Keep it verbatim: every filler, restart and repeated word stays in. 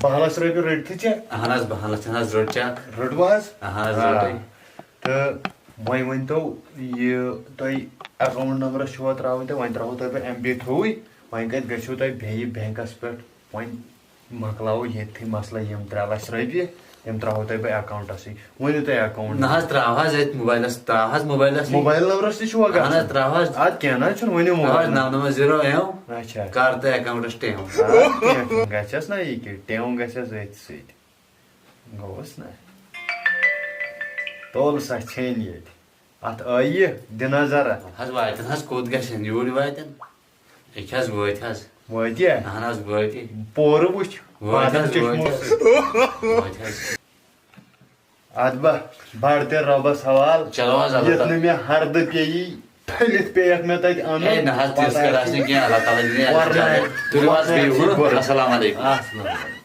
بہہ لَچھ رۄپیہِ رٔٹۍ تھٕے ژےٚ؟ اہن حظ، بہن لچھن حظ رٔٹ چیک۔ رٔٹوٕ حظ؟ اہن حظ، آ۔ رٔٹٕے۔ تہٕ وۄنۍ ؤنۍ تو، یہِ تۄہہِ اکاؤنٹ نمبرس چھُوا ترٛاوٕنۍ، تہٕ وۄنۍ ترٛاوہو تۄہہِ بہٕ ایم پے تھرٛوٗوٕے۔ وۄنۍ کتہِ گژھِو تۄہہِ بیٚیہِ بینکس پٮ۪ٹھ؟ وۄنۍ مۄکلاوو ییٚتھی مسلہٕ، یِم ترٛےٚ لچھ رۄپیہِ، تِم ترٛاوہو تۄہہِ بہٕ اکاؤنٹسٕے۔ ؤنِو تُہۍ اکاؤنٹ۔ نہ حظ، ترٛاو حظ ییٚتہِ موبایلس، ترٛاو حظ موبایلس۔ موبایل نمبرس تہِ چھُوا اہن حظ، گژھان؟ ترٛاو حظ۔ اتھ کینٛہہ نہ حظ چھُنہٕ، ؤنِو ترٛاو حظ موبایل۔ نو نو زیٖرو یو۔ اچھا۔ کر تہٕ اکاؤنٹس ٹیم۔ آ، ٹیم گژھٮ۪س نہ یہِ کہِ ٹیم گژھٮ۪س أتھۍ سۭتۍ۔ گوٚوُس نہ؟ تول سا ژھیٚنۍ ییٚتہِ۔ اتھ ٲیہِ دِ نظر۔ حظ واتن حظ، کوٚت گژھن؟ یوٗرۍ واتن۔ أکۍ حظ وٲتۍ حظ۔ وٲتیا؟ اہن حظ وٲتۍ۔ پورٕ وٕچھ۔ وٲتۍ حظ، بادل چشمو وٲتۍ حظ۔ سۭتۍ۔ وٲتۍ حظ۔ ادٕ بہ، بڑ تیٚلہِ رۄبس حوال۔ چلو حظ، اللہ یتھ تعالیٰ۔ نہٕ مےٚ ہردٕ پیٚیی پھٔلِتھ پیٚیہِ مےٚ تتہِ انُن۔ ہے نہ حظ، تِژھ پتہٕ کر آسہِ آسہِ نہٕ کینٛہہ، اللہ تعالیٰ دِنۍ اَسہِ ورناے۔ جنت۔ تُلِو حظ بِہِو۔ ورناے۔ السلام علیکم۔ السلام علیکم۔